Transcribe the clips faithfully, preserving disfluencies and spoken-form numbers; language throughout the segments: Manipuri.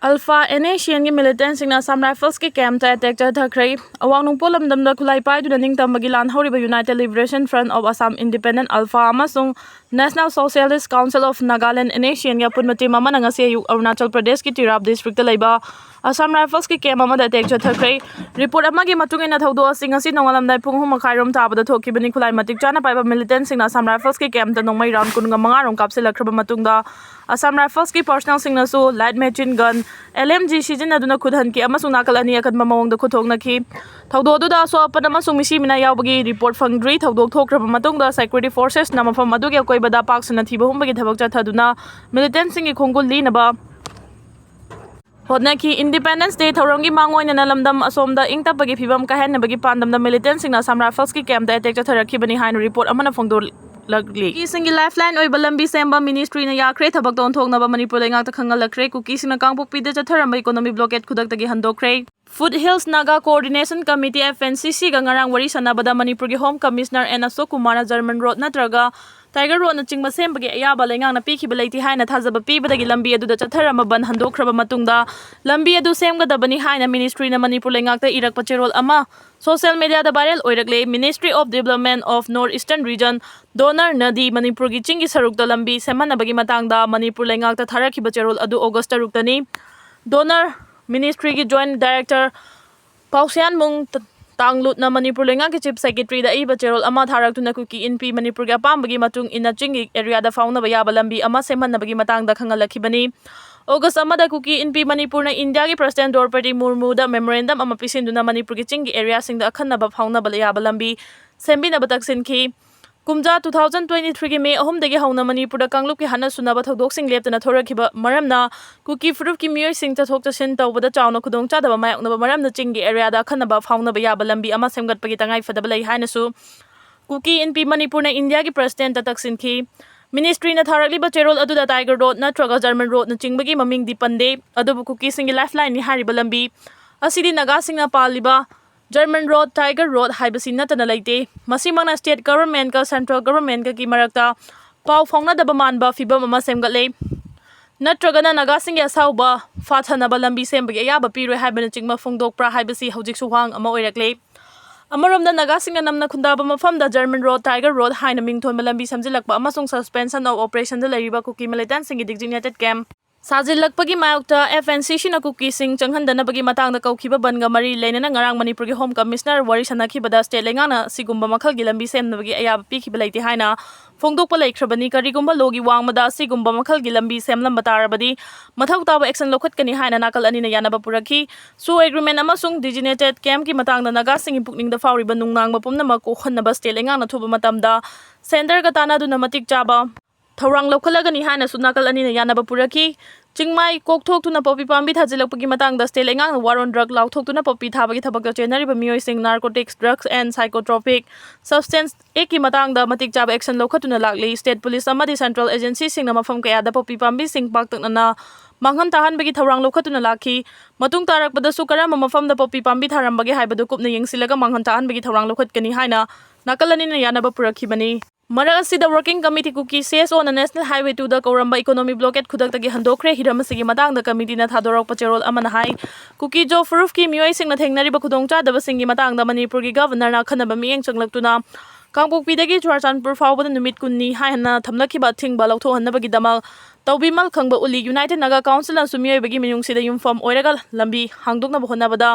Alpha and A C ꯑꯦꯟꯒꯤ ꯃꯤꯂꯤꯇꯦꯟꯁꯤꯡꯅ Assam ꯔꯥꯏꯐꯜꯁꯀꯤ ꯀꯦꯝꯞꯇ attack ꯆꯠꯊꯈ꯭ꯔꯦ꯫ ꯑꯋꯥꯡ ꯅꯣꯡꯄꯣꯛ ꯂꯝꯗꯝꯗ ꯈꯨꯠꯂꯥꯏ ꯄꯥꯏꯗꯨꯅ ꯅꯤꯡꯇꯝꯕꯒꯤ ꯂꯥꯟ ꯍꯧꯔꯤꯕ united liberation front of Asom independent ULFA ꯑꯃꯁꯨꯡ national socialist council of Nagalim N A C ꯑꯦꯟꯒꯤ ꯑꯄꯨꯟꯕ ꯇꯤꯝ ꯑꯃꯅ ꯉꯁꯤ ꯑꯌꯨꯛ ꯑꯔꯨꯅꯥꯆꯜ ꯄ꯭ꯔꯗꯦꯁꯀꯤ ꯇꯤꯔꯥꯞ ꯗꯤꯁꯇ꯭ꯔꯤꯛꯇ ꯂꯩꯕ ꯑꯁꯥꯝ ꯔꯥꯏꯐꯜꯁꯀꯤ ꯀꯦꯝꯞ ꯑꯃꯗ ꯑꯦꯇꯦꯛ ꯆꯠꯊꯈ꯭ꯔꯦ꯫ ꯔꯤꯄꯣꯔꯠ ꯑꯃꯒꯤ ꯃꯇꯨꯡ ꯏꯟꯅ ꯊꯧꯗꯣꯛ ꯑꯁꯤ ꯉꯁꯤ ꯅꯣꯡꯉꯥꯜꯂꯝꯗꯥꯏ ꯄꯨꯡ ꯑꯍꯨꯝ ꯃꯈꯥꯏꯔꯣꯝ ꯇꯥꯕꯗ ꯊꯣꯛꯈꯤꯕꯅꯤ꯫ ꯈꯨꯠꯂꯥꯏ ꯃꯇꯤꯛ ꯆꯥꯅ ꯄꯥꯏꯕ ꯃꯤꯂꯤꯇꯦꯟꯁꯤꯡꯅ ꯑꯁꯥꯝ ꯔꯥꯏꯐꯜꯁꯀꯤ ꯀꯦꯝꯞꯇ ꯅꯣꯡꯃꯩ ꯔꯥꯎꯟ ꯀꯨꯟꯒ ꯃꯉꯥ ꯔꯣꯝ ꯀꯥꯞꯁꯤꯜꯂꯛꯈ꯭ꯔꯕ ꯃꯇꯨꯡꯗ ꯑꯁꯥꯝ ꯔꯥꯏꯐꯜꯁꯀꯤ ꯄꯔꯁꯅꯦꯜꯁꯤꯡꯅꯁꯨ light machine gun, L M G, ꯁꯤꯖꯤꯟꯅꯗꯨꯅ ꯈꯨꯠ ꯍꯟꯈꯤ ꯑꯃꯁꯨꯡ ꯅꯥꯀꯜ ꯑꯅꯤ ꯑꯀꯟꯕ ꯃꯑꯣꯡꯗ ꯈꯨꯠ ꯊꯣꯛꯅꯈꯤ꯫ ꯊꯧꯗꯣꯛ ꯑꯗꯨꯗ ꯑꯁꯣꯛ ꯑꯄꯟ ꯑꯃꯁꯨꯡ ꯃꯤꯁꯤ ꯃꯤꯅꯥ ꯌꯥꯎꯕꯒꯤ ꯔꯤꯄꯣꯔꯠ ꯐꯪꯗ꯭ꯔꯤ꯫ ꯊꯧꯗꯣꯛ ꯊꯣꯛꯈ꯭ꯔꯕ ꯃꯇꯨꯡꯗ ꯁꯦꯀ꯭ꯌꯨꯔꯤꯇꯤ ꯐꯣꯔꯁꯦꯁꯅ ꯃꯐꯝ ꯑꯗꯨꯒꯤ ꯑꯀꯣꯏꯕꯗ ꯄꯥꯛ ꯁꯟꯅ ꯊꯤꯕ ꯍꯨꯝꯕꯒꯤ ꯊꯕꯛ ꯆꯠꯊꯗꯨꯅ ꯃꯤꯂꯤꯇꯦꯟꯁꯤꯡꯒꯤ ꯈꯣꯡꯒꯨꯜ ꯂꯤꯅꯕ ꯍꯣꯠꯅꯈꯤ꯫ ꯏꯟꯗꯤꯄꯦꯟꯗꯦꯟꯁ ꯗꯦ ꯊꯧꯔꯝꯒꯤ ꯃꯥꯡꯑꯣꯏꯅꯅ ꯂꯝꯗꯝ ꯑꯁꯣꯝꯗ ꯏꯪ ꯇꯞꯄꯒꯤ ꯐꯤꯕꯝ ꯀꯥꯏꯍꯟꯅꯕꯒꯤ ꯄꯥꯟꯗꯝꯗ ꯃꯤꯂꯤꯇꯦꯟꯁꯤꯡꯅ ꯑꯁꯥꯝ ꯔꯥꯏꯐꯜꯁꯀꯤ ꯀꯦꯝꯞꯇ ꯑꯦꯇꯦꯛ ꯆꯠꯊꯔꯛꯈꯤꯕꯅꯤ ꯍꯥꯏꯅ ꯔꯤꯄꯣꯔꯠ ꯑꯃꯅ ꯐꯣꯡꯗꯣꯛꯂꯛꯂꯤ꯫ ꯀꯨꯀꯤꯁꯤꯡꯒꯤ ꯂꯥꯏꯐꯂꯥꯏꯟ ꯑꯣꯏꯕ ꯂꯝꯕꯤ ꯁꯦꯝꯕ ꯃꯤꯅꯤꯁꯇ꯭ꯔꯤꯅ ꯌꯥꯈ꯭ꯔꯦ꯫ ꯊꯕꯛꯇ ꯑꯣꯟꯊꯣꯛꯅꯕ ꯃꯅꯤꯄꯨꯔ ꯂꯩꯉꯥꯛꯇ ꯈꯪꯍꯜꯂꯛꯈ꯭ꯔꯦ꯫ ꯀꯨꯀꯤꯁꯤꯡꯅ ꯀꯥꯡꯄꯣꯛꯄꯤꯗ ꯆꯠꯊꯔꯝꯕ ꯏꯀꯣꯅꯣꯃꯤ ꯕ꯭ꯂꯣꯀꯦꯠ ꯈꯨꯗꯛꯇꯒꯤ ꯍꯟꯗꯣꯛꯈ꯭ꯔꯦ꯫ Foot hills Naga coordination committee, F N C C, ꯒ ꯉꯔꯥꯡ ꯋꯥꯔꯤ ꯁꯥꯟꯅꯕꯗ ꯃꯅꯤꯄꯨꯔꯒꯤ ꯍꯣꯝ ꯀꯃꯤꯁꯅꯔ ꯑꯦꯟ ꯑꯁꯣꯛ ꯀꯨꯃꯥꯔꯅ ꯖꯔꯃꯟ ꯔꯣꯗ ꯅꯠꯇ꯭ꯔꯒ ꯇꯥꯏꯒꯔ ꯔꯣꯗꯅꯆꯤꯡꯕ ꯁꯦꯝꯕꯒꯤ ꯑꯌꯥꯕ ꯂꯩꯉꯥꯛꯅ ꯄꯤꯈꯤꯕ ꯂꯩꯇꯦ ꯍꯥꯏꯅ ꯊꯥꯖꯕ ꯄꯤꯕꯗꯒꯤ ꯂꯝꯕꯤ ꯑꯗꯨꯗ ꯆꯠꯊꯔꯝꯕ ꯕꯟ ꯍꯟꯗꯣꯛꯈ꯭ꯔꯕ ꯃꯇꯨꯡꯗ ꯂꯝꯕꯤ ꯑꯗꯨ ꯁꯦꯝꯒꯗꯕꯅꯤ ꯍꯥꯏꯅ ꯃꯤꯅꯤꯁꯇ꯭ꯔꯤꯅ ꯃꯅꯤꯄꯨꯔ ꯂꯩꯉꯥꯛꯇ ꯏꯔꯛꯄ ꯆꯦꯔꯣꯜ ꯑꯃ ꯁꯣꯁꯤꯌꯦꯜ ꯃꯤꯗꯤꯌꯥꯗ ꯚꯥꯏꯔꯦꯜ ꯑꯣꯏꯔꯛꯂꯦ꯫ Ministry of Development of North Eastern Region, DoNER, ꯅꯗꯤ ꯃꯅꯤꯄꯨꯔꯒꯤ ꯆꯤꯡꯒꯤ ꯁꯔꯨꯛꯇ ꯂꯝꯕꯤ ꯁꯦꯝꯍꯟꯅꯕꯒꯤ ꯃꯇꯥꯡꯗ ꯃꯅꯤꯄꯨꯔ ꯂꯩꯉꯥꯛꯇ ꯊꯥꯔꯛꯈꯤꯕ ꯆꯦꯔꯣꯜ ꯑꯗꯨ ꯑꯣꯒꯁ ꯇꯔꯨꯛꯇꯅꯤ꯫ DoNER ꯃꯤꯅꯤꯁꯇ꯭ꯔꯤꯒꯤ ꯖꯣꯏꯟꯠ ꯗꯥꯏꯔꯦꯛꯇꯔ ꯄꯥꯎꯁ꯭ꯌꯥꯟꯃꯨꯡ ꯇ-, ꯇꯥꯡꯂꯨꯠꯅ ꯃꯅꯤꯄꯨꯔ ꯂꯩꯉꯥꯛꯀꯤ ꯆꯤꯐ ꯁꯦꯀ꯭ꯔꯦꯇꯔꯤꯗ ꯑꯏꯕ ꯆꯦꯔꯣꯜ ꯑꯃ ꯊꯥꯔꯛꯇꯨꯅ ꯀꯨꯀꯤ ꯏꯟꯄꯤ ꯃꯅꯤꯄꯨꯔꯒꯤ ꯑꯄꯥꯝꯕꯒꯤ ꯃꯇꯨꯡ ꯏꯟꯅ ꯆꯤꯡꯒꯤ ꯑꯦꯔꯤꯌꯥꯗ ꯐꯥꯎꯅꯕ ꯌꯥꯕ ꯂꯝꯕꯤ ꯑꯃ ꯁꯦꯝꯍꯟꯅꯕꯒꯤ ꯃꯇꯥꯡꯗ ꯈꯪꯍꯜꯂꯛꯈꯤꯕꯅꯤ꯫ ꯑꯣꯒꯁ ꯑꯃꯗ ꯀꯨꯀꯤ ꯏꯟꯄꯤ ꯃꯅꯤꯄꯨꯔꯅ ꯏꯟꯗꯤꯌꯥꯒꯤ ꯄ꯭ꯔꯁꯤꯗꯦꯟꯠ ꯗ꯭ꯔꯧꯄꯗꯤ ꯃꯨꯔꯃꯨꯗ ꯃꯦꯃꯣꯔꯦꯟꯗꯝ ꯑꯃ ꯄꯤꯁꯤꯟꯗꯨꯅ ꯃꯅꯤꯄꯨꯔꯒꯤ ꯆꯤꯡꯒꯤ ꯑꯦꯔꯤꯌꯥꯁꯤꯡꯗ ꯑꯈꯟꯅꯕ ꯐꯥꯎꯅꯕ ꯌꯥꯕ ꯂꯝꯕꯤ ꯁꯦꯝꯕꯤꯅꯕ ꯇꯛꯁꯤꯟꯈꯤ꯫ ꯀꯨꯝꯖꯥ two thousand twenty-three ꯒꯤ ꯃꯦ ꯑꯍꯨꯝꯗꯒꯤ ꯍꯧꯅ ꯃꯅꯤꯄꯨꯔꯗ ꯀꯥꯡꯂꯨꯞꯀꯤ ꯍꯥꯠꯅ ꯁꯨꯅꯕ ꯊꯧꯗꯣꯛꯁꯤꯡ ꯂꯦꯞꯇꯅ ꯊꯣꯔꯛꯈꯤꯕ ꯃꯔꯝꯅ ꯀꯨꯀꯤ ꯐꯨꯔꯨꯞꯀꯤ ꯃꯤꯑꯣꯏꯁꯤꯡ ꯆꯠꯊꯣꯛ ꯆꯠꯁꯤꯟ ꯇꯧꯕꯗ ꯆꯥꯎꯅ ꯈꯨꯗꯣꯡꯆꯥꯗꯕ ꯃꯥꯌꯣꯛꯅꯕ ꯃꯔꯝꯅ ꯆꯤꯡꯒꯤ ꯑꯦꯔꯤꯌꯥꯗ ꯑꯈꯟꯅꯕ ꯐꯥꯎꯅꯕ ꯌꯥꯕ ꯂꯝꯕꯤ ꯑꯃ ꯁꯦꯝꯒꯠꯄꯒꯤ ꯇꯉꯥꯏꯐꯗꯕ ꯂꯩ ꯍꯥꯏꯅꯁꯨ ꯀꯨꯀꯤ ꯏꯟꯄꯤ ꯃꯅꯤꯄꯨꯔꯅ ꯏꯟꯗꯤꯌꯥꯒꯤ ꯄ꯭ꯔꯁꯤꯗꯦꯟꯠꯇ ꯇꯛꯁꯤꯟꯈꯤ꯫ ꯃꯤꯅꯤꯁꯇ꯭ꯔꯤꯅ ꯊꯥꯔꯛꯂꯤꯕ ꯆꯦꯔꯣꯜ ꯑꯗꯨꯗ ꯇꯥꯏꯒꯔ ꯔꯣꯗ ꯅꯠꯇ꯭ꯔꯒ ꯖꯔꯃꯟ ꯔꯣꯗꯅꯆꯤꯡꯕꯒꯤ ꯃꯃꯤꯡꯗꯤ ꯄꯟꯗꯦ, ꯑꯗꯨꯕꯨ ꯀꯨꯀꯤꯁꯤꯡꯒꯤ ꯂꯥꯏꯐꯂꯥꯏꯟꯅꯤ ꯍꯥꯏꯔꯤꯕ ꯂꯝꯕꯤ ꯑꯁꯤꯗꯤ ꯅꯥꯒꯥꯁꯤꯡꯅ ꯄꯥꯜꯂꯤꯕ ꯖꯔꯃꯟ ꯔꯣꯗ, ꯇꯥꯏꯒꯔ ꯔꯣꯗ ꯍꯥꯏꯕꯁꯤ ꯅꯠꯇꯅ ꯂꯩꯇꯦ꯫ ꯃꯁꯤꯃꯛꯅ ꯁ꯭ꯇꯦꯠ ꯒꯚꯔꯟꯃꯦꯟꯠꯀ ꯁꯦꯟꯇ꯭ꯔꯦꯜ ꯒꯚꯔꯟꯃꯦꯟꯠꯀꯒꯤ ꯃꯔꯛꯇ ꯄꯥꯎ ꯐꯥꯎꯅꯗꯕ ꯃꯥꯟꯕ ꯐꯤꯚꯝ ꯑꯃ ꯁꯦꯝꯒꯠꯂꯦ꯫ ꯅꯠꯇ꯭ꯔꯒꯅ ꯅꯥꯒꯥꯁꯤꯡꯒꯤ ꯑꯁꯥꯎꯕ ꯐꯥꯊꯅꯕ ꯂꯝꯕꯤ ꯁꯦꯝꯕꯒꯤ ꯑꯌꯥꯕ ꯄꯤꯔꯣꯏ ꯍꯥꯏꯕꯅꯆꯤꯡꯕ ꯐꯣꯡꯗꯣꯛꯄ꯭ꯔꯥ ꯍꯥꯏꯕꯁꯤ ꯍꯧꯖꯤꯛꯁꯨ ꯋꯥꯍꯪ ꯑꯃ ꯑꯣꯏꯔꯛꯂꯤ꯫ ꯑꯃꯔꯣꯝꯗ ꯅꯥꯒꯥꯁꯤꯡꯅ ꯅꯝꯅ ꯈꯨꯟꯗꯥꯕ ꯃꯐꯝꯗ German Road, Tiger Road ꯍꯥꯏꯅ ꯃꯤꯡꯊꯣꯟꯕ ꯂꯝꯕꯤ ꯁꯦꯝꯖꯤꯜꯂꯛꯄ ꯑꯃꯁꯨꯡ suspension of operationꯗ ꯂꯩꯔꯤꯕ ꯀꯨꯀꯤ militantꯁꯤꯡꯒꯤ designated camp ꯁꯥꯖꯤꯜꯂꯛꯄꯒꯤ ꯃꯥꯌꯣꯛꯇ F N C Cꯅ ꯀꯨꯀꯤꯁꯤꯡ ꯆꯪꯍꯟꯗꯅꯕꯒꯤ ꯃꯇꯥꯡꯗ ꯀꯧꯈꯤꯕ ꯕꯟꯒ ꯃꯔꯤ ꯂꯩꯅꯅ ꯉꯔꯥꯡ ꯃꯅꯤꯄꯨꯔꯒꯤ Home Commissioner ꯋꯥꯔꯤ ꯁꯥꯟꯅꯈꯤꯕꯗ state ꯂꯩꯉꯥꯛꯅ ꯑꯁꯤꯒꯨꯝꯕ ꯃꯈꯜꯒꯤ ꯂꯝꯕꯤ ꯁꯦꯝꯅꯕꯒꯤ ꯑꯌꯥꯕ ꯄꯤꯈꯤꯕ ꯂꯩꯇꯦ ꯍꯥꯏꯅ ꯐꯣꯡꯗꯣꯛꯄ ꯂꯩꯈ꯭ꯔꯕꯅꯤ꯫ ꯀꯔꯤꯒꯨꯝꯕ lawꯒꯤ ꯋꯥꯡꯃꯗ ꯑꯁꯤꯒꯨꯝꯕ ꯃꯈꯜꯒꯤ ꯂꯝꯕꯤ ꯁꯦꯝꯂꯝꯕ ꯇꯥꯔꯕꯗꯤ ꯃꯊꯧ ꯇꯥꯕ action ꯂꯧꯈꯠꯀꯅꯤ ꯍꯥꯏꯅ ꯅꯥꯀꯜ ꯑꯅꯤꯅ ꯌꯥꯅꯕ ꯄꯨꯔꯛꯈꯤ꯫ Soo Agreement ꯑꯃꯁꯨꯡ designated campꯀꯤ ꯃꯇꯥꯡꯗ ꯅꯥꯒꯥꯁꯤꯡꯒꯤ ꯄꯨꯛꯅꯤꯡꯗ ꯐꯥꯎꯔꯤꯕ ꯅꯨꯡꯅꯥꯡꯕ ꯄꯨꯝꯅꯃꯛ ꯀꯣꯛꯍꯟꯅꯕ state ꯂꯩꯉꯥꯛꯅ ꯊꯨꯕ ꯃꯇꯝꯗ centreꯒ ꯇꯥꯟꯅꯗꯨꯅ ꯃꯇꯤꯛ ꯆꯥꯕ ꯊꯧꯔꯥꯡ ꯂꯧꯈꯠꯂꯒꯅꯤ ꯍꯥꯏꯅꯁꯨ ꯅꯥꯀꯜ ꯑꯅꯤꯅ ꯌꯥꯅꯕ ꯄꯨꯔꯛꯈꯤ꯫ ꯆꯤꯡꯃꯥꯏ ꯀꯣꯛꯊꯣꯛꯇꯨꯅ ꯄꯣꯄꯤ ꯄꯥꯝꯕꯤ ꯊꯥꯖꯤꯜꯂꯛꯄꯒꯤ ꯃꯇꯥꯡꯗ state ꯂꯩꯉꯥꯛꯅ war on drug ꯂꯥꯎꯊꯣꯛꯇꯨꯅ ꯄꯣꯄꯤ ꯊꯥꯕꯒꯤ ꯊꯕꯛꯇ ꯆꯦꯟꯅꯔꯤꯕ ꯃꯤꯑꯣꯏꯁꯤꯡ Narcotics, Drugs and Psychotropic Substance Actꯀꯤ ꯃꯇꯥꯡꯗ ꯃꯇꯤꯛ ꯆꯥꯕ action ꯂꯧꯈꯠꯇꯨꯅ ꯂꯥꯛꯂꯤ꯫ State police ꯑꯃꯗꯤ central agencyꯁꯤꯡꯅ ꯃꯐꯝ ꯀꯌꯥꯗ ꯄꯣꯄꯤ ꯄꯥꯝꯕꯤꯁꯤꯡ ꯄꯥꯛꯇꯛꯅꯅ ꯃꯥꯡꯍꯟ ꯇꯥꯍꯟꯕꯒꯤ ꯊꯧꯔꯥꯡ ꯂꯧꯈꯠꯇꯨꯅ ꯂꯥꯛꯈꯤ꯫ ꯃꯇꯨꯡ ꯇꯥꯔꯛꯄꯗꯁꯨ ꯀꯔꯝꯕ ꯃꯐꯝꯗ ꯄꯣꯄꯤ ꯄꯥꯝꯕꯤ ꯊꯥꯔꯝꯕꯒꯦ ꯍꯥꯏꯕꯗꯨ ꯀꯨꯞꯅ ꯌꯦꯡꯁꯤꯜꯂꯒ ꯃꯥꯡꯍꯟ ꯇꯥꯍꯟꯕꯒꯤ ꯊꯧꯔꯥꯡ ꯂꯧꯈꯠꯀꯅꯤ ꯍꯥꯏꯅ ꯅꯥꯀꯜ ꯑꯅꯤꯅ ꯌꯥꯅꯕ ꯄꯨꯔꯛꯈꯤꯕꯅꯤ꯫ ꯃꯔꯛ ꯑꯁꯤꯗ Working Committee ꯀꯨꯀꯤ CSOꯅ National Highway twoꯗ ꯀꯧꯔꯝꯕ economic blockade ꯈꯨꯗꯛꯇꯒꯤ ꯍꯟꯗꯣꯛꯈ꯭ꯔꯦ꯫ ꯍꯤꯔꯝ ꯑꯁꯤꯒꯤ ꯃꯇꯥꯡꯗ committeeꯅ ꯊꯥꯗꯣꯔꯛꯄ ꯆꯦꯔꯣꯜ ꯑꯃꯅ ꯍꯥꯏ, ꯀꯨꯀꯤ ꯖꯣ ꯐꯨꯔꯨꯞꯀꯤ ꯃꯤꯑꯣꯏꯁꯤꯡꯅ ꯊꯦꯡꯅꯔꯤꯕ ꯈꯨꯗꯣꯡꯆꯥꯗꯕꯁꯤꯡꯒꯤ ꯃꯇꯥꯡꯗ ꯃꯅꯤꯄꯨꯔꯒꯤ Governorꯅ ꯑꯈꯟꯅꯕ ꯃꯤꯠꯌꯦꯡ ꯆꯪꯂꯛꯇꯨꯅ ꯀꯥꯡꯄꯣꯛꯄꯤꯗꯒꯤ ꯆꯨꯔꯥꯆꯥꯟꯄꯨꯔ ꯐꯥꯎꯕꯗ ꯅꯨꯃꯤꯠ ꯀꯨꯟꯅꯤ ꯍꯥꯏꯅ ꯊꯝꯂꯛꯈꯤꯕ ꯑꯊꯤꯡꯕ ꯂꯧꯊꯣꯛꯍꯟꯅꯕꯒꯤꯗꯃꯛ ꯇꯧꯕꯤꯃꯜ ꯈꯪꯕ ꯎꯠꯂꯤ꯫ United Naga Councilꯅꯁꯨ ꯃꯤꯑꯣꯏꯕꯒꯤ ꯃꯤꯅꯨꯡꯁꯤꯗ ꯌꯨꯝꯐꯝ ꯑꯣꯏꯔꯒ ꯂꯝꯕꯤ ꯍꯥꯡꯗꯣꯛꯅꯕ ꯍꯣꯠꯅꯕꯗ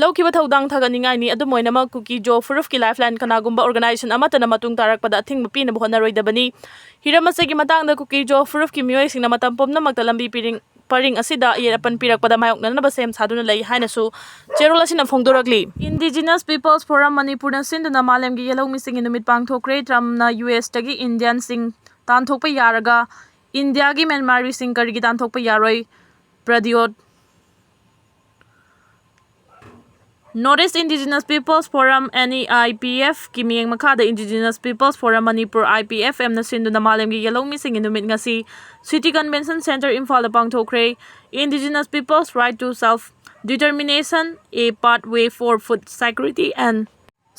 ꯂꯧꯈꯤꯕ ꯊꯧꯗꯥꯡ ꯊꯥꯒꯠꯅꯤꯡꯉꯥꯏꯅꯤ꯫ ꯑꯗꯨꯝ ꯑꯣꯏꯅꯃꯛ ꯀꯨꯀꯤ ꯖꯣ ꯐꯨꯔꯨꯞꯀꯤ lifeline ꯀꯅꯥꯒꯨꯝꯕ organization ꯑꯃꯠꯇꯅ ꯃꯇꯨꯡ ꯇꯥꯔꯛꯄꯗ ꯑꯊꯤꯡꯕ ꯄꯤꯅꯕ ꯍꯣꯠꯅꯔꯣꯏꯗꯕꯅꯤ꯫ ꯍꯤꯔꯝ ꯑꯁꯤꯒꯤ ꯃꯇꯥꯡꯗ ꯀꯨꯀꯤ ꯖꯣ ꯐꯨꯔꯨꯞꯀꯤ ꯃꯤꯑꯣꯏꯁꯤꯡꯅ ꯃꯇꯝ ꯄꯨꯝꯅꯃꯛꯇ ꯂꯝꯕꯤ ꯄꯤꯔꯤꯡ ꯄꯔꯤꯡ ꯑꯁꯤꯗ ꯑꯌꯦꯠ ꯑꯄꯟ ꯄꯤꯔꯛꯄꯗ ꯃꯥꯌꯣꯛꯅꯅꯕ ꯁꯦꯝ ꯁꯥꯗꯨꯅ ꯂꯩ ꯍꯥꯏꯅꯁꯨ ꯆꯦꯔꯣꯜ ꯑꯁꯤꯅ ꯐꯣꯡꯗꯣꯔꯛꯂꯤ꯫ Indigenous Peoples Forum ꯃꯅꯤꯄꯨꯔꯅ ꯁꯤꯟꯗꯨꯅ ꯃꯥꯂꯦꯝꯒꯤ ꯌꯦꯜꯍꯧꯃꯤꯁꯤꯡꯒꯤ ꯅꯨꯃꯤꯠ ꯄꯥꯡꯊꯣꯛꯈ꯭ꯔꯦ꯫ ꯇ꯭ꯔꯝꯞꯅ ꯌꯨ ꯑꯦꯁꯇꯒꯤ ꯏꯟꯗꯤꯌꯟꯁꯤꯡ ꯇꯥꯟꯊꯣꯛꯄ ꯌꯥꯔꯒ ꯏꯟꯗꯤꯌꯥꯒꯤ ꯃ꯭ꯌꯥꯟꯃꯥꯔꯤꯁꯤꯡ ꯀꯔꯤꯒꯤ ꯇꯥꯟꯊꯣꯛꯄ ꯌꯥꯔꯣꯏ? ꯄ꯭ꯔꯗꯤꯌꯣꯠ North East Indigenous Peoples Forum, NEIPFꯀꯤ ꯃꯤꯠꯌꯦꯡ ꯃꯈꯥꯗ Indigenous Peoples Forum Manipur, IPFMꯅ ꯁꯤꯟꯗꯨꯅ ꯃꯥꯂꯦꯝꯒꯤ ꯌꯦꯜꯍꯧꯃꯤꯁꯤꯡꯒꯤ ꯅꯨꯃꯤꯠ ꯉꯁꯤ City Convention Centre ꯏꯝꯐꯥꯜꯗ ꯄꯥꯡꯊꯣꯛꯈ꯭ꯔꯦ꯫ Indigenous Peoples' Right to Self-Determination, A Pathway for Food Security and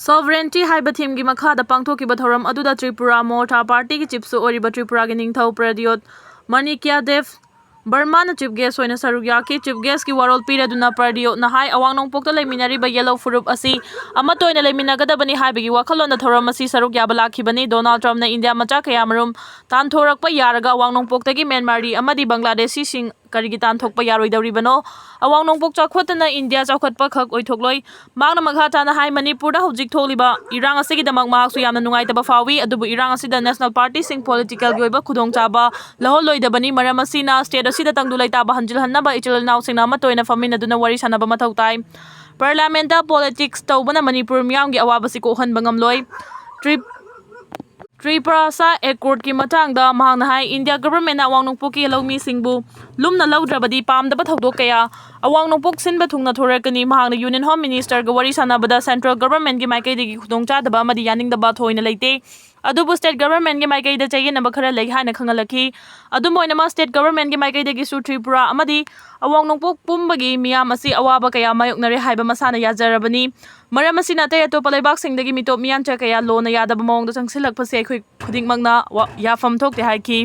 Sovereignty ꯍꯥꯏꯕ themeꯒꯤ ꯃꯈꯥꯗ ꯄꯥꯡꯊꯣꯛꯈꯤꯕ ꯊꯧꯔꯝ ꯑꯗꯨꯗ ꯇ꯭ꯔꯤꯄꯨꯔꯥ ꯃꯣꯔꯆꯥ ꯄꯥꯔꯇꯤꯒꯤ chiefꯁꯨ ꯑꯣꯏꯔꯤꯕ ꯇ꯭ꯔꯤꯄꯨꯔꯥꯒꯤ ꯅꯤꯡꯊꯧ ꯄ꯭ꯔꯗꯤꯌꯣꯠ ꯃꯥꯅꯤꯀ꯭ꯌ ꯗꯦꯕ ꯕꯔꯃꯥꯅ ꯆꯤꯐ ꯒꯦꯁ ꯑꯣꯏꯅ ꯁꯔꯨꯛ ꯌꯥꯈꯤ꯫ ꯆꯤꯐ ꯒꯦꯁꯀꯤ ꯋꯥꯔꯣꯜ ꯄꯤꯔꯗꯨꯅ ꯄ꯭ꯔꯗꯤꯌꯣꯠꯅ ꯍꯥꯏ, ꯑꯋꯥꯡ ꯅꯣꯡꯄꯣꯛꯇ ꯂꯩꯃꯤꯟꯅꯔꯤꯕ ꯌꯦꯂꯧ ꯐꯨꯔꯨꯞ ꯑꯁꯤ ꯑꯃꯠꯇ ꯑꯣꯏꯅ ꯂꯩꯃꯤꯟꯅꯒꯗꯕꯅꯤ ꯍꯥꯏꯕꯒꯤ ꯋꯥꯈꯜꯂꯣꯟꯗ ꯊꯧꯔꯝ ꯑꯁꯤ ꯁꯔꯨꯛ ꯌꯥꯕ ꯂꯥꯛꯈꯤꯕꯅꯤ꯫ ꯗꯣꯅꯥꯜꯗ ꯇ꯭ꯔꯝꯞꯅ ꯏꯟꯗꯤꯌꯥ ꯃꯆꯥ ꯀꯌꯥꯃꯔꯨꯝ ꯇꯥꯟꯊꯣꯔꯛꯄ ꯌꯥꯔꯒ ꯑꯋꯥꯡ ꯅꯣꯡꯄꯣꯛꯇꯒꯤ ꯃ꯭ꯌꯥꯟꯃꯥꯔꯤ ꯑꯃꯗꯤ ꯕꯪꯒ꯭ꯂꯥꯗꯦꯁꯤꯁꯤꯡ ꯀꯔꯤꯒꯤ ꯇꯥꯟꯊꯣꯛꯄ ꯌꯥꯔꯣꯏꯗꯧꯔꯤꯕꯅꯣ? ꯑꯋꯥꯡ ꯅꯣꯡꯄꯣꯛ ꯆꯥꯎꯈꯠꯇꯅ ꯏꯟꯗꯤꯌꯥ ꯆꯥꯎꯈꯠꯄ ꯈꯛ ꯑꯣꯏꯊꯣꯛꯂꯣꯏ꯫ ꯃꯍꯥꯛꯅ ꯃꯈꯥ ꯇꯥꯅ ꯍꯥꯏ, ꯃꯅꯤꯄꯨꯔꯗ ꯍꯧꯖꯤꯛ ꯊꯣꯛꯂꯤꯕ ꯏꯔꯥꯡ ꯑꯁꯤꯒꯤꯗꯃꯛ ꯃꯍꯥꯛꯁꯨ ꯌꯥꯝꯅ ꯅꯨꯡꯉꯥꯏꯇꯕ ꯐꯥꯎꯏ, ꯑꯗꯨꯕꯨ ꯏꯔꯥꯡ ꯑꯁꯤꯗ ꯅꯦꯁꯅꯦꯜ ꯄꯥꯔꯇꯤꯁꯤꯡ ꯄꯣꯂꯤꯇꯤꯀꯦꯜꯒꯤ ꯑꯣꯏꯕ ꯈꯨꯗꯣꯡꯆꯥꯕ ꯂꯧꯍꯜꯂꯣꯏꯗꯕꯅꯤ꯫ ꯃꯔꯝ ꯑꯁꯤꯅ ꯁ꯭ꯇꯦꯠ ꯑꯁꯤꯗ ꯇꯪꯗꯨ ꯂꯩꯇꯥꯕ ꯍꯟꯖꯤꯜꯍꯟꯅꯕ ꯏꯆꯤꯜ ꯏꯅꯥꯎꯁꯤꯡꯅ ꯑꯃꯠꯇ ꯑꯣꯏꯅ ꯐꯝꯃꯤꯟꯅꯗꯨꯅ ꯋꯥꯔꯤ ꯁꯥꯟꯅꯕ ꯃꯊꯧ ꯇꯥꯏ꯫ ꯄꯥꯔꯂꯤꯌꯥꯃꯦꯟꯠꯇ ꯄꯣꯂꯤꯇꯤꯛꯁ ꯇꯧꯕꯅ ꯃꯅꯤꯄꯨꯔ ꯃꯤꯌꯥꯝꯒꯤ ꯑꯋꯥꯕꯁꯤ ꯀꯣꯛꯍꯟꯕ ꯉꯝꯂꯣꯏ꯫ ꯇ꯭ꯔꯤꯞ-, ꯇ꯭ꯔꯤꯄ꯭ꯔꯥꯁꯥ ꯑꯦꯀꯣꯔꯗꯀꯤ ꯃꯇꯥꯡꯗ ꯃꯍꯥꯛꯅ ꯍꯥꯏ, ꯏꯟꯗꯤꯌꯥ ꯒꯚꯔꯟꯃꯦꯟꯠꯅ ꯑꯋꯥꯡ ꯅꯣꯡꯄꯣꯛꯀꯤ ꯂꯧꯃꯤꯁꯤꯡꯕꯨ ꯂꯨꯝꯅ ꯂꯧꯗ꯭ꯔꯕꯗꯤ ꯄꯥꯝꯗꯕ ꯊꯧꯗꯣꯛ ꯀꯌꯥ ꯑꯋꯥꯡ ꯅꯣꯡꯄꯣꯛ ꯁꯤꯟꯕ ꯊꯨꯡꯅ ꯊꯣꯔꯛꯀꯅꯤ꯫ ꯃꯍꯥꯛꯅ ꯌꯨꯅꯤꯌꯟ ꯍꯣꯝ ꯃꯤꯅꯤꯁꯇꯔꯒ ꯋꯥꯔꯤ ꯁꯥꯟꯅꯕꯗ ꯁꯦꯟꯇ꯭ꯔꯦꯜ ꯒꯚꯔꯟꯃꯦꯟꯠꯀꯤ ꯃꯥꯏꯀꯩꯗꯒꯤ ꯈꯨꯗꯣꯡꯆꯥꯗꯕ ꯑꯃꯗꯤ ꯌꯥꯅꯤꯡꯗꯕ ꯊꯣꯏꯅ ꯂꯩꯇꯦ, ꯑꯗꯨꯕꯨ ꯁ꯭ꯇꯦꯠ ꯒꯚꯔꯟꯃꯦꯟꯠꯀꯤ ꯃꯥꯏꯀꯩꯗ ꯆꯌꯦꯠꯅꯕ ꯈꯔ ꯂꯩ ꯍꯥꯏꯅ ꯈꯪꯍꯜꯂꯛꯈꯤ꯫ ꯑꯗꯨꯝ ꯑꯣꯏꯅꯃꯛ, ꯁ꯭ꯇꯦꯠ ꯒꯚꯔꯟꯃꯦꯟꯠꯀꯤ ꯃꯥꯏꯀꯩꯗꯒꯤꯁꯨ ꯇ꯭ꯔꯤꯄꯨꯔꯥ ꯑꯃꯗꯤ ꯑꯋꯥꯡ ꯅꯣꯡꯄꯣꯛ ꯄꯨꯝꯕꯒꯤ ꯃꯤꯌꯥꯝ ꯑꯁꯤ ꯑꯋꯥꯕ ꯀꯌꯥ ꯃꯥꯌꯣꯛꯅꯔꯦ ꯍꯥꯏꯕ ꯃꯁꯥꯅ ꯌꯥꯖꯔꯕꯅꯤ꯫ ꯃꯔꯝ ꯑꯁꯤꯅ, ꯑꯇꯩ ꯑꯇꯣꯞꯄ ꯂꯩꯕꯥꯛꯁꯤꯡꯗꯒꯤ ꯃꯤꯇꯣꯞ ꯃꯤꯌꯥꯟꯆꯥ ꯀꯌꯥ ꯂꯣꯅ ꯌꯥꯗꯕ ꯃꯑꯣꯡꯗ ꯆꯪꯁꯤꯜꯂꯛꯄꯁꯦ ꯑꯩꯈꯣꯏ ꯈꯨꯗꯤꯡꯃꯛꯅ ꯋꯥ-, ꯌꯥꯐꯝ ꯊꯣꯛꯇꯦ ꯍꯥꯏꯈꯤ꯫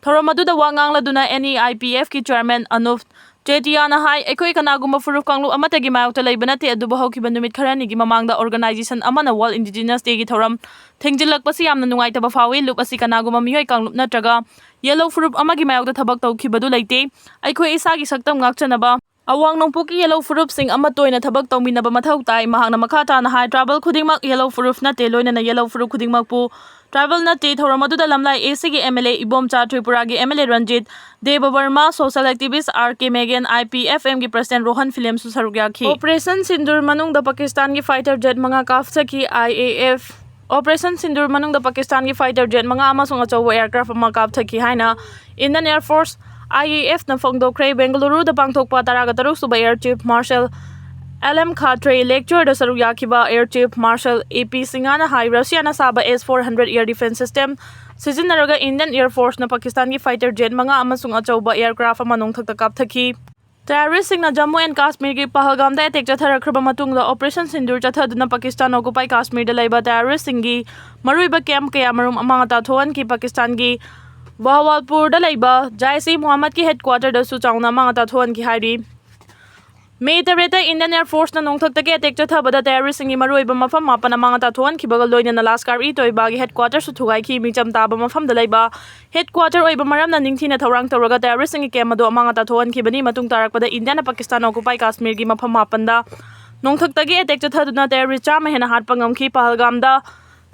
ꯊꯧꯔꯝ ꯑꯗꯨꯗ ꯋꯥ ꯉꯥꯡꯂꯗꯨꯅ ꯑꯦꯟ ꯏ ꯑꯥꯏ ꯄꯤ ꯑꯦꯐꯀꯤ ꯆꯦꯌꯔꯃꯦꯟ ꯑꯅꯨꯞ ꯆꯦꯇꯤꯌꯥꯅ ꯍꯥꯏ, ꯑꯩꯈꯣꯏ ꯀꯅꯥꯒꯨꯝꯕ ꯐꯨꯔꯨꯞ ꯀꯥꯡꯂꯨꯞ ꯑꯃꯠꯇꯒꯤ ꯃꯥꯌꯣꯛꯇ ꯂꯩꯕ ꯅꯠꯇꯦ, ꯑꯗꯨꯕꯨ ꯍꯧꯈꯤꯕ ꯅꯨꯃꯤꯠ ꯈꯔꯅꯤꯒꯤ ꯃꯃꯥꯡꯗ ꯑꯣꯔꯒꯅꯥꯏꯖꯦꯁꯟ ꯑꯃꯅ ꯋꯥꯔꯜꯗ ꯏꯟꯗꯤꯖꯤꯅꯁ ꯗꯦꯒꯤ ꯊꯧꯔꯝ ꯊꯤꯡꯖꯤꯜꯂꯛꯄꯁꯤ ꯌꯥꯝꯅ ꯅꯨꯡꯉꯥꯏꯇꯕ ꯐꯥꯎꯏ꯫ ꯂꯨꯞ ꯑꯁꯤ ꯀꯅꯥꯒꯨꯝꯕ ꯃꯤꯑꯣꯏ ꯀꯥꯡꯂꯨꯞ ꯅꯠꯇ꯭ꯔꯒ ꯌꯦꯂꯧ ꯐꯨꯔꯨꯞ ꯑꯃꯒꯤ ꯃꯥꯌꯣꯛꯇ ꯊꯕꯛ ꯇꯧꯈꯤꯕꯗꯨ ꯂꯩꯇꯦ꯫ ꯑꯩꯈꯣꯏ ꯏꯁꯥꯒꯤ ꯁꯛꯇꯝ ꯉꯥꯛꯆꯅꯕ ꯑꯋꯥꯡ ꯅꯣꯡꯄꯣꯛꯀꯤ ꯌꯦꯂꯧ ꯐꯨꯔꯨꯞꯁꯤꯡ ꯑꯃꯠꯇ ꯑꯣꯏꯅ ꯊꯕꯛ ꯇꯧꯃꯤꯟꯅꯕ ꯃꯊꯧ ꯇꯥꯏ꯫ ꯃꯍꯥꯛꯅ ꯃꯈꯥ ꯇꯥꯅ ꯍꯥꯏ, ꯇ꯭ꯔꯥꯏꯕꯦꯜ ꯈꯨꯗꯤꯡꯃꯛ ꯌꯦꯂꯧ ꯐꯨꯔꯨꯞ ꯅꯠꯇꯦ, ꯂꯣꯏꯅꯅ ꯌꯦꯂꯧ ꯐꯨꯔꯨꯞ ꯈꯨꯗꯤꯡꯃꯛꯄꯨ ꯇ꯭ꯔꯥꯏꯕꯦꯜ ꯅꯠꯇꯦ꯫ ꯊꯧꯔꯝ ꯑꯗꯨꯗ ꯂꯝꯂꯥꯏ ꯑꯦ ꯁꯤꯒꯤ ꯑꯦꯝ ꯑꯦꯜ ꯑꯦ ꯏꯕꯣꯝꯆꯥ, ꯇ꯭ꯔꯤꯄꯨꯔꯥꯒꯤ M L A Ranjit Debbarma, social activist R K Megen, I P F ꯑꯦꯝꯒꯤ ꯄ꯭ꯔꯁꯤꯗꯦꯟꯠ ꯔꯣꯍꯟ ꯐꯤꯂꯦꯝꯁꯨ ꯁꯔꯨꯛ ꯌꯥꯈꯤ꯫ ꯑꯣꯄꯔꯦꯁꯟ ꯁꯤꯟꯗꯨꯔ ꯃꯅꯨꯡꯗ ꯄꯥꯀꯤꯁꯇꯥꯟꯒꯤ ꯐꯥꯏꯇꯔ ꯖꯦꯠ ꯃꯉꯥ ꯀꯥꯞꯊꯈꯤ꯫ ꯑꯥꯏ ꯑꯦ ꯑꯦꯐ ꯑꯣꯄꯔꯦꯁꯟ ꯁꯤꯟꯗꯨꯔ ꯃꯅꯨꯡꯗ ꯄꯥꯀꯤꯁꯇꯥꯟꯒꯤ ꯐꯥꯏꯇꯔ ꯖꯦꯠ ꯃꯉꯥ ꯑꯃꯁꯨꯡ ꯑꯆꯧꯕ ꯑꯦꯌꯔꯀ꯭ꯔꯥꯐ ꯑꯃ ꯀꯥꯞꯊꯈꯤ ꯍꯥꯏꯅ Indian air force, I A ꯑꯦꯐꯅ ꯐꯣꯡꯗꯣꯛꯈ꯭ꯔꯦ꯫ ꯕꯦꯡꯒꯂꯨꯔꯨꯗ ꯄꯥꯡꯊꯣꯛꯄ ꯇꯔꯥꯒ ꯇꯔꯨꯛ ꯁꯨꯕ air chief marshal L M Khatre ꯂꯦꯛꯆꯔꯗ ꯁꯔꯨꯛ ꯌꯥꯈꯤꯕ air chief marshal A P ꯁꯤꯡꯍꯅ ꯍꯥꯏ, ꯔꯁꯤꯌꯥꯅ ꯁꯥꯕ S four hundred air defence system ꯁꯤꯖꯤꯟꯅꯔꯒ ꯏꯟꯗꯤꯌꯟ ꯑꯦꯌꯔ ꯐꯣꯔꯁꯅ ꯄꯥꯀꯤꯁꯇꯥꯟꯒꯤ ꯐꯥꯏꯇꯔ ꯖꯦꯠ ꯃꯉꯥ ꯑꯃꯁꯨꯡ ꯑꯆꯧꯕ ꯑꯦꯌꯔꯀ꯭ꯔꯥꯐ ꯑꯃ ꯅꯣꯡꯊꯛꯇ ꯀꯥꯞꯊꯈꯤ꯫ ꯇꯦꯔꯣꯔꯤꯁ꯭ꯠꯁꯤꯡꯅ ꯖꯝꯃꯨ ꯑꯦꯟ ꯀꯥꯁꯃꯤꯔꯒꯤ ꯄꯍꯜꯒꯥꯝꯗ ꯑꯦꯇꯦꯛ ꯆꯠꯊꯔꯛꯈ꯭ꯔꯕ ꯃꯇꯨꯡꯗ ꯑꯣꯄꯔꯦꯁꯟ ꯁꯤꯟꯗꯨꯔ ꯆꯠꯊꯗꯨꯅ ꯄꯥꯀꯤꯁꯇꯥꯟ ꯑꯣꯀꯨꯄꯥꯏ ꯀꯥꯁꯃꯤꯔꯗ ꯂꯩꯕ ꯇꯦꯔꯣꯔꯤꯁ꯭ꯠꯁꯤꯡꯒꯤ ꯃꯔꯨꯑꯣꯏꯕ ꯀꯦꯝꯞ ꯀꯌꯥꯃꯔꯨꯝ ꯑꯃꯥꯡ ꯑꯇꯥ ꯊꯣꯛꯍꯟꯈꯤ꯫ ꯄꯥꯀꯤꯁꯇꯥꯟꯒꯤ ꯕꯍꯥꯋꯥꯜꯄꯨꯔꯗ ꯂꯩꯕ ꯖꯥꯏꯁ ꯏ ꯃꯨꯍꯝꯃꯗꯀꯤ ꯍꯦꯗꯀ꯭ꯋꯥꯇꯔꯗꯁꯨ ꯆꯥꯎꯅ ꯑꯃꯥꯡ ꯑꯇꯥ ꯊꯣꯛꯍꯟꯈꯤ ꯍꯥꯏꯔꯤ꯫ ꯃꯦ ꯇꯔꯦꯠꯇ ꯏꯟꯗꯤꯌꯟ ꯑꯦꯌꯔ ꯐꯣꯔꯁꯅ ꯅꯣꯡꯊꯛꯇꯒꯤ ꯑꯦꯇꯦꯛ ꯆꯠꯊꯕꯗ ꯇꯦꯔꯣꯔꯤꯁꯁꯤꯡꯒꯤ ꯃꯔꯨꯑꯣꯏꯕ ꯃꯐꯝ ꯃꯥꯄꯟ ꯑꯃꯥꯡ ꯑꯇꯥ ꯊꯣꯛꯍꯟꯈꯤꯕꯒ ꯂꯣꯏꯅꯅ ꯂꯥꯁꯀꯥꯔ ꯏ ꯇꯣꯏꯕꯥꯒꯤ ꯍꯦꯗꯀ꯭ꯋꯥꯇꯔꯁꯨ ꯊꯨꯒꯥꯏꯈꯤ꯫ ꯃꯤꯆꯝ ꯇꯥꯕ ꯃꯐꯝꯗ ꯂꯩꯕ ꯍꯦꯗꯀ꯭ꯋꯥꯇꯔ ꯑꯣꯏꯕ ꯃꯔꯝꯅ ꯅꯤꯡꯊꯤꯅ ꯊꯧꯔꯥꯡ ꯇꯧꯔꯒ ꯇꯦꯔꯣꯔꯤꯁꯁꯤꯡꯒꯤ ꯀꯦꯝ ꯑꯗꯨ ꯑꯃꯥꯡ ꯑꯇꯥ ꯊꯣꯛꯍꯟꯈꯤꯕꯅꯤ꯫ ꯃꯇꯨꯡ ꯇꯥꯔꯛꯄꯗ ꯏꯟꯗꯤꯌꯥꯅ ꯄꯥꯀꯤꯁꯇꯥꯟ ꯑꯣꯀꯨꯄꯥꯏ ꯀꯥꯁꯃꯤꯔꯒꯤ ꯃꯐꯝ ꯃꯥꯄꯟꯗ ꯅꯣꯡꯊꯛꯇꯒꯤ ꯑꯦꯇꯦꯛ ꯆꯠꯊꯗꯨꯅ ꯇꯦꯔꯣꯔꯤꯁ ꯆꯥꯝꯃ ꯍꯦꯟꯅ ꯍꯥꯠꯄ ꯉꯝꯈꯤ꯫ ꯄꯍꯜꯒꯥꯝꯗ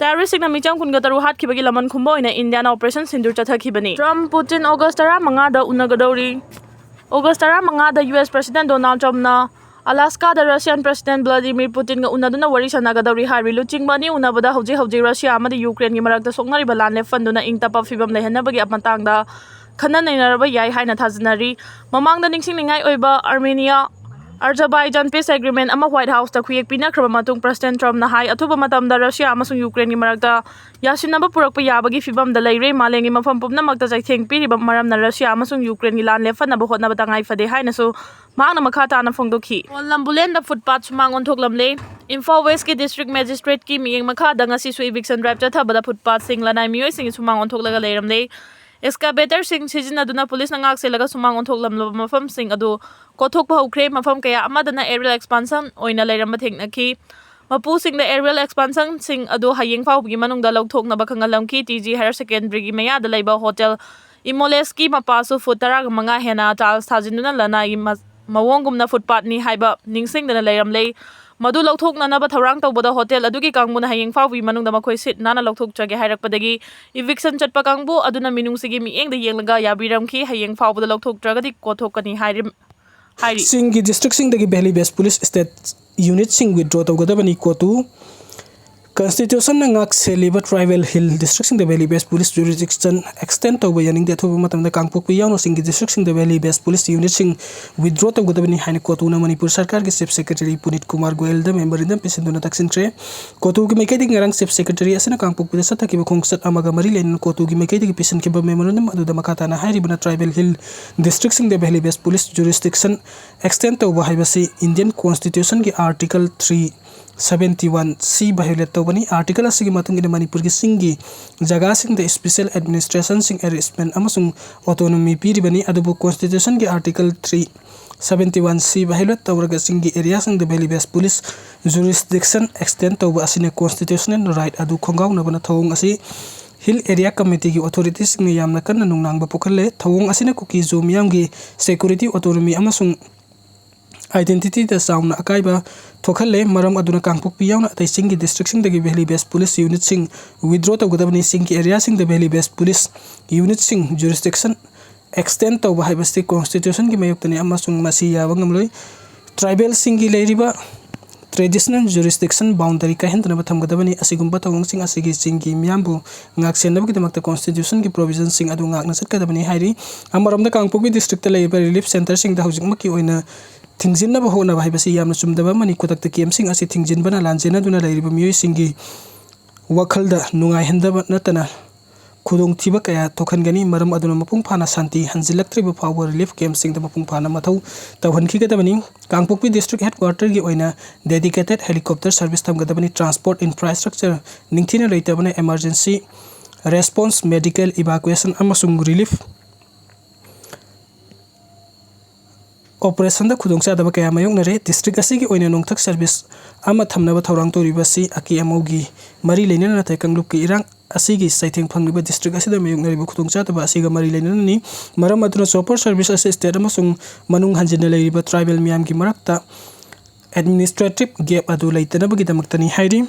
ꯇꯦꯔꯣꯔꯤꯁꯁꯤꯡꯅ ꯃꯤꯆꯝ ꯀꯨꯟꯒ ꯇꯔꯨꯛ ꯍꯥꯠꯈꯤꯕꯒꯤ ꯂꯃꯟ ꯈꯨꯝꯕ ꯑꯣꯏꯅ ꯏꯟꯗꯤꯌꯥꯅ ꯑꯣꯄꯔꯦꯁꯟ ꯁꯤꯟꯗꯨꯔ ꯆꯠꯊꯈꯤꯕꯅꯤ꯫ ꯇ꯭ꯔꯝꯞ ꯄꯨꯇꯤꯟ ꯑꯣꯒꯁ ꯇꯔꯥꯃꯉꯥꯗ ꯎꯅꯒꯗꯧꯔꯤ꯫ ꯑꯣꯒꯁ ꯇꯔꯥꯃꯉꯥꯗ ꯌꯨ ꯑꯦꯁ ꯄ꯭ꯔꯁꯤꯗꯦꯟ ꯗꯣꯅꯥꯜꯗ ꯇ꯭ꯔꯝꯞꯅ ꯑꯂꯥꯁꯀꯥꯗ ꯔꯁꯤꯌꯥꯟ ꯄ꯭ꯔꯁꯤꯗꯦꯟ ꯚ꯭ꯂꯥꯗꯤꯃꯤꯔ ꯄꯨꯇꯤꯟꯒ ꯎꯅꯗꯨꯅ ꯋꯥꯔꯤ ꯁꯥꯟꯅꯒꯗꯧꯔꯤ ꯍꯥꯏꯔꯤ꯫ ꯂꯨꯆꯤꯡꯕ ꯑꯅꯤ ꯎꯅꯕꯗ ꯍꯧꯖꯤꯛ ꯍꯧꯖꯤꯛ ꯔꯁꯤꯌꯥ ꯑꯃꯗꯤ ꯌꯨꯀ꯭ꯔꯦꯟꯒꯤ ꯃꯔꯛꯇ ꯁꯣꯛꯅꯔꯤꯕ ꯂꯥꯟ ꯂꯦꯞꯍꯟꯗꯨꯅ ꯏꯪ ꯇꯞꯄ ꯐꯤꯕꯝ ꯂꯩꯍꯟꯅꯕꯒꯤ ꯃꯇꯥꯡꯗ ꯈꯟꯅ ꯅꯩꯅꯔꯕ ꯌꯥꯏ ꯍꯥꯏꯅ ꯊꯥꯖꯅꯔꯤ꯫ ꯃꯃꯥꯡꯗ ꯅꯤꯡꯁꯤꯡꯅꯤꯡꯉꯥꯏ ꯑꯣꯏꯕ ꯑꯥꯔꯃꯦꯅꯤꯌꯥ ꯑꯔꯖꯕꯥꯏꯖꯥꯟ ꯄꯤꯁ ꯑꯦꯒ꯭ꯔꯤꯃꯦꯟ ꯑꯃ ꯋꯥꯏꯠ ꯍꯥꯎꯁꯇ ꯈꯨꯌꯦꯛ ꯄꯤꯅꯈ꯭ꯔꯕ ꯃꯇꯨꯡ ꯄ꯭ꯔꯁꯤꯗꯦꯟ ꯇ꯭ꯔꯝꯞꯅ ꯍꯥꯏ, ꯑꯊꯨꯕ ꯃꯇꯝꯗ ꯔꯁꯤꯌꯥ ꯑꯃꯁꯨꯡ ꯌꯨꯀ꯭ꯔꯦꯟꯒꯤ ꯃꯔꯛꯇ ꯌꯥꯁꯤꯟꯅꯕ ꯄꯨꯔꯛꯄ ꯌꯥꯕꯒꯤ ꯐꯤꯕꯝꯗ ꯂꯩꯔꯦ꯫ ꯃꯥꯂꯦꯝꯒꯤ ꯃꯐꯝ ꯄꯨꯝꯅꯃꯛꯇ ꯆꯩꯊꯦꯡ ꯄꯤꯔꯤꯕ ꯃꯔꯝꯅ ꯔꯁꯤꯌꯥ ꯑꯃꯁꯨꯡ ꯌꯨꯀ꯭ꯔꯦꯟꯒꯤ ꯂꯥꯟ ꯂꯦꯞꯍꯟꯅꯕ ꯍꯣꯠꯅꯕ ꯇꯉꯥꯏ ꯐꯗꯦ ꯍꯥꯏꯅꯁꯨ ꯃꯍꯥꯛꯅ ꯃꯈꯥ ꯇꯥꯅ ꯐꯣꯡꯗꯣꯛꯈꯤ꯫ ꯂꯝꯕꯨꯂꯦꯟꯗ ꯐꯨꯠꯄꯥꯠ ꯁꯨꯃꯥꯡ ꯑꯣꯟꯊꯣꯛꯂꯝꯂꯦ꯫ ꯏꯝꯐꯥꯜ ꯋꯦꯁꯀꯤ ꯗꯤꯁꯇ꯭ꯔꯤꯛ ꯃꯦꯖꯤꯁꯇ꯭ꯔꯦꯠꯀꯤ ꯃꯤꯠꯌꯦꯡ ꯃꯈꯥꯗ ꯉꯁꯤꯁꯨ ꯏꯚꯤꯛꯁꯟ ꯗ꯭ꯔꯥꯏꯚ ꯆꯠꯊꯕꯗ ꯐꯨꯠꯄꯥꯠꯁꯤꯡ ꯂꯅꯥꯏ ꯃꯤꯑꯣꯏꯁꯤꯡꯒꯤ ꯁꯨꯃꯥꯡ ꯑꯣꯟꯊꯣꯛꯂꯒ ꯂꯩꯔꯝꯂꯦ꯫ ꯑꯦꯛꯁꯀꯥꯚꯦꯇꯔꯁꯤꯡ ꯁꯤꯖꯤꯟꯅꯗꯨꯅ ꯄꯨꯂꯤꯁꯅ ꯉꯥꯛ ꯁꯦꯜꯂꯒ ꯁꯨꯃꯥꯡ ꯑꯣꯟꯊꯣꯛꯂꯝꯂꯕ ꯃꯐꯝꯁꯤꯡ ꯑꯗꯨ ꯀꯣꯊꯣꯛꯄ ꯍꯧꯈ꯭ꯔꯦ꯫ ꯃꯐꯝ ꯀꯌꯥ ꯑꯃꯗꯅ aerial expansion ꯑꯣꯏꯅ ꯂꯩꯔꯝꯕ ꯊꯦꯡꯅꯈꯤ꯫ ꯃꯄꯨꯁꯤꯡꯗ aerial expansionꯁꯤꯡ ꯑꯗꯨ ꯍꯌꯦꯡ ꯐꯥꯎꯕꯒꯤ ꯃꯅꯨꯡꯗ ꯂꯧꯊꯣꯛꯅꯕ ꯈꯪꯍꯜꯂꯝꯈꯤ꯫ ꯇꯤ ꯖꯤ ꯍꯥꯌꯔ ꯁꯦꯀꯦꯟꯗꯔꯤꯒꯤ ꯃꯌꯥꯗ ꯂꯩꯕ ꯍꯣꯇꯦꯜ ꯏꯃꯣꯂꯦꯁꯀꯤ ꯃꯄꯥꯁꯨ ꯐꯨꯠ ꯇꯔꯥꯃꯉꯥ ꯍꯦꯟꯅ ꯇꯥꯏꯜꯁ ꯊꯥꯖꯤꯟꯗꯨꯅ ꯂꯅꯥꯏꯒꯤ ꯃ-, ꯃꯑꯣꯡꯒꯨꯝꯅ ꯐꯨꯠꯄꯥꯠꯅꯤ ꯍꯥꯏꯕ ꯅꯤꯡꯁꯤꯡꯗꯅ ꯂꯩꯔꯝꯂꯦ꯫ ꯃꯗꯨ ꯂꯧꯊꯣꯛꯅꯅꯕ ꯊꯧꯔꯥꯡ ꯇꯧꯕꯗ ꯍꯣꯇꯦꯜ ꯑꯗꯨꯒꯤ ꯀꯥꯡꯕꯨꯅ ꯍꯌꯦꯡ ꯐꯥꯎꯕꯒꯤ ꯃꯅꯨꯡꯗ ꯃꯈꯣꯏ ꯁꯤꯠ ꯅꯥꯟꯅ ꯂꯧꯊꯣꯛꯆꯒꯦ ꯍꯥꯏꯔꯛꯄꯗꯒꯤ ꯏꯚꯤꯛꯁꯟ ꯆꯠꯄ ꯀꯥꯡꯕꯨ ꯑꯗꯨꯅ ꯃꯤꯅꯨꯡꯁꯤꯒꯤ ꯃꯤꯠꯌꯦꯡꯗ ꯌꯦꯡꯂꯒ ꯌꯥꯕꯤꯔꯝꯈꯤ꯫ ꯍꯌꯦꯡ ꯐꯥꯎꯕꯗ ꯂꯧꯊꯣꯛꯇ꯭ꯔꯒꯗꯤ ꯀꯣꯊꯣꯛꯀꯅꯤ ꯍꯥꯏꯔꯤ-, ꯍꯥꯏꯔꯤ꯫ ꯁꯤꯡꯒꯤ ꯗꯤꯁꯇ꯭ꯔꯤꯛꯁꯤꯡꯗꯒꯤ Valley Based Police State Unitꯁꯤꯡ withdraw ꯇꯧꯒꯗꯕꯅꯤ꯫ ꯀꯣꯇꯨ ꯀꯟꯁꯇꯤꯇ꯭ꯌꯨꯁꯟꯅ ꯉꯥꯛ ꯁꯦꯜꯂꯤꯕ ꯇ꯭ꯔꯥꯏꯕꯦꯜ ꯍꯤꯜ ꯗꯤꯁꯇ꯭ꯔꯤꯛꯁꯤꯡꯗ Valley Based Police Jurisdiction extend ꯇꯧꯕ ꯌꯥꯅꯤꯡꯗꯦ꯫ ꯑꯊꯨꯕ ꯃꯇꯝꯗ ꯀꯥꯡꯄꯣꯛꯄꯤ ꯌꯥꯎꯅ ꯁꯤꯡꯒꯤ ꯗꯤꯁꯇ꯭ꯔꯤꯛꯁꯤꯡꯗ Valley Based Police Unitꯁꯤꯡ withdraw ꯇꯧꯒꯗꯕꯅꯤ ꯍꯥꯏꯅ ꯀꯣꯇꯨꯅ ꯃꯅꯤꯄꯨꯔ ꯁꯔꯀꯥꯔꯒꯤ Chief Secretary ꯄꯨꯅꯤꯠ ꯀꯨꯃꯥꯔ ꯒꯣꯌꯜꯗ memorandum ꯄꯤꯁꯤꯟꯗꯨꯅ ꯇꯛꯁꯤꯟꯈ꯭ꯔꯦ꯫ ꯀꯣꯇꯨꯒꯤ ꯃꯥꯏꯀꯩꯗꯒꯤ ꯉꯔꯥꯡ Chief Secretary ꯑꯁꯤꯅ ꯀꯥꯡꯄꯣꯛꯄꯤꯗ ꯆꯠꯊꯈꯤꯕ ꯈꯣꯡꯆꯠ ꯑꯃꯒ ꯃꯔꯤ ꯂꯩꯅꯅ ꯀꯣꯇꯨꯒꯤ ꯃꯥꯏꯀꯩꯗꯒꯤ ꯄꯤꯁꯤꯟꯈꯤꯕ memorandum ꯑꯗꯨꯗ ꯃꯈꯥ ꯇꯥꯅ ꯍꯥꯏꯔꯤꯕꯅ ꯇ꯭ꯔꯥꯏꯕꯦꯜ ꯍꯤꯜ ꯗꯤꯁꯇ꯭ꯔꯤꯛꯁꯤꯡꯗ Valley Based Police Jurisdiction extend ꯇꯧꯕ ꯍꯥꯏꯕꯁꯤ ꯏꯟꯗꯤꯌꯟ ꯀꯣꯟꯁꯇꯤꯇ꯭ꯌꯨꯁꯟꯒꯤ article three seventy one C violate ꯇꯧꯕꯅꯤ꯫ Article ꯑꯁꯤꯒꯤ ꯃꯇꯨꯡ ꯏꯟꯅ ꯃꯅꯤꯄꯨꯔꯒꯤ ꯆꯤꯡꯒꯤ ꯖꯒꯥꯁꯤꯡꯗ special administrationꯁꯤꯡ, arrangement ꯑꯃꯁꯨꯡ autonomy ꯄꯤꯔꯤꯕꯅꯤ, ꯑꯗꯨꯕꯨ constitutionꯒꯤ article three seventy one C violate ꯇꯧꯔꯒ ꯆꯤꯡꯒꯤ areaꯁꯤꯡꯗ valley based police jurisdiction extend ꯇꯧꯕ ꯑꯁꯤꯅ constitutional right ꯑꯗꯨ ꯈꯣꯡꯒꯥꯎꯅꯕꯅ ꯊꯧꯑꯣꯡ ꯑꯁꯤ Hill Area Committeeꯒꯤ authorityꯁꯤꯡꯅ ꯌꯥꯝꯅ ꯀꯟꯅ ꯅꯨꯡꯅꯥꯡꯕ ꯄꯣꯛꯍꯜꯂꯦ꯫ ꯊꯧꯑꯣꯡ ꯑꯁꯤꯅ ꯀꯨꯀꯤ-ꯖꯣ ꯃꯤꯌꯥꯝꯒꯤ security, autonomy ꯑꯃꯁꯨꯡ identityꯗ ꯆꯥꯎꯅ ꯑꯀꯥꯏꯕ ꯊꯣꯛꯍꯜꯂꯦ꯫ ꯃꯔꯝ ꯑꯗꯨꯅ ꯀꯥꯡꯄꯣꯛꯄꯤ ꯌꯥꯎꯅ ꯑꯇꯩ ꯆꯤꯡꯒꯤ districtꯁꯤꯡꯗꯒꯤ valley based police unitꯁꯤꯡ withdraw ꯇꯧꯒꯗꯕꯅꯤ꯫ ꯆꯤꯡꯒꯤ areaꯁꯤꯡꯗ valley based police unitꯁꯤꯡ jurisdiction extend ꯇꯧꯕ ꯍꯥꯏꯕꯁꯤ constitutionꯒꯤ ꯃꯥꯌꯣꯛꯇꯅꯤ ꯑꯃꯁꯨꯡ ꯃꯁꯤ ꯌꯥꯕ ꯉꯝꯂꯣꯏ꯫ Tribalꯁꯤꯡꯒꯤ ꯂꯩꯔꯤꯕ traditional jurisdiction boundary ꯀꯥꯏꯍꯟꯗꯅꯕ ꯊꯝꯒꯗꯕꯅꯤ꯫ ꯑꯁꯤꯒꯨꯝꯕ ꯊꯧꯑꯣꯡꯁꯤꯡ ꯑꯁꯤꯒꯤ ꯆꯤꯡꯒꯤ ꯃꯤꯌꯥꯝꯕꯨ ꯉꯥꯛꯁꯦꯟꯅꯕꯒꯤꯗꯃꯛꯇ constitutionꯒꯤ provisionꯁꯤꯡ ꯑꯗꯨ ꯉꯥꯛꯅ ꯆꯠꯀꯗꯕꯅꯤ ꯍꯥꯏꯔꯤ꯫ ꯑꯃꯔꯣꯝꯗ ꯀꯥꯡꯄꯣꯛꯄꯤ districtꯇ ꯂꯩꯔꯤꯕ relief centreꯁꯤꯡꯗ ꯍꯧꯖꯤꯛꯃꯛꯀꯤ ꯑꯣꯏꯅ ꯊꯤꯡꯖꯤꯟꯅꯕ ꯍꯣꯠꯅꯕ ꯍꯥꯏꯕꯁꯤ ꯌꯥꯝꯅ ꯆꯨꯝꯗꯕ ꯑꯃꯅꯤ꯫ ꯈꯨꯗꯛꯇ campꯁꯤꯡ ꯑꯁꯤ ꯊꯤꯡꯖꯤꯟꯕꯅ ꯂꯥꯟꯖꯦꯟꯅꯗꯨꯅ ꯂꯩꯔꯤꯕ ꯃꯤꯑꯣꯏꯁꯤꯡꯒꯤ ꯋꯥꯈꯜꯗ ꯅꯨꯡꯉꯥꯏꯍꯟꯗꯕ ꯅꯠꯇꯅ ꯈꯨꯗꯣꯡꯊꯤꯕ ꯀꯌꯥ ꯊꯣꯛꯍꯟꯒꯅꯤ꯫ ꯃꯔꯝ ꯑꯗꯨꯅ ꯃꯄꯨꯡ ꯐꯥꯅ ꯁꯥꯟꯇꯤ ꯍꯟꯖꯤꯜꯂꯛꯇ꯭ꯔꯤꯕ ꯐꯥꯎꯕ relief campꯁꯤꯡꯗ ꯃꯄꯨꯡ ꯐꯥꯅ ꯃꯊꯧ ꯇꯧꯍꯟꯈꯤꯒꯗꯕꯅꯤ꯫ ꯀꯥꯡꯄꯣꯛꯄꯤ district headquarterꯒꯤ ꯑꯣꯏꯅ dedicated helicopter service ꯊꯝꯒꯗꯕꯅꯤ꯫ Transport infrastructure ꯅꯤꯡꯊꯤꯅ ꯂꯩꯇꯕꯅ emergency response, medical evacuation ꯑꯃꯁꯨꯡ relief operationꯗ ꯈꯨꯗꯣꯡꯆꯥꯗꯕ ꯀꯌꯥ ꯃꯥꯌꯣꯛꯅꯔꯦ꯫ District ꯑꯁꯤꯒꯤ ꯑꯣꯏꯅ ꯅꯣꯡꯊꯛ service ꯑꯃ ꯊꯝꯅꯕ ꯊꯧꯔꯥꯡ ꯇꯧꯔꯤꯕꯁꯤ ꯑꯀꯤ ꯑꯃꯧꯒꯤ ꯃꯔꯤ ꯂꯩꯅꯅ ꯅꯠꯇꯦ, ꯀꯥꯡꯂꯨꯞꯀꯤ ꯏꯔꯥꯡ ꯑꯁꯤꯒꯤ ꯆꯩꯊꯦꯡ ꯐꯪꯂꯤꯕ district ꯑꯁꯤꯗ ꯃꯥꯌꯣꯛꯅꯔꯤꯕ ꯈꯨꯗꯣꯡꯆꯥꯗꯕ ꯑꯁꯤꯒ ꯃꯔꯤ ꯂꯩꯅꯅꯅꯤ꯫ ꯃꯔꯝ ꯑꯗꯨꯅ chopper service ꯑꯁꯤ state ꯑꯃꯁꯨꯡ ꯃꯅꯨꯡ ꯍꯟꯖꯤꯟꯅ ꯂꯩꯔꯤꯕ tribal ꯃꯤꯌꯥꯝꯒꯤ ꯃꯔꯛꯇ administrative gap ꯑꯗꯨ ꯂꯩꯇꯅꯕꯒꯤꯗꯃꯛꯇꯅꯤ ꯍꯥꯏꯔꯤ꯫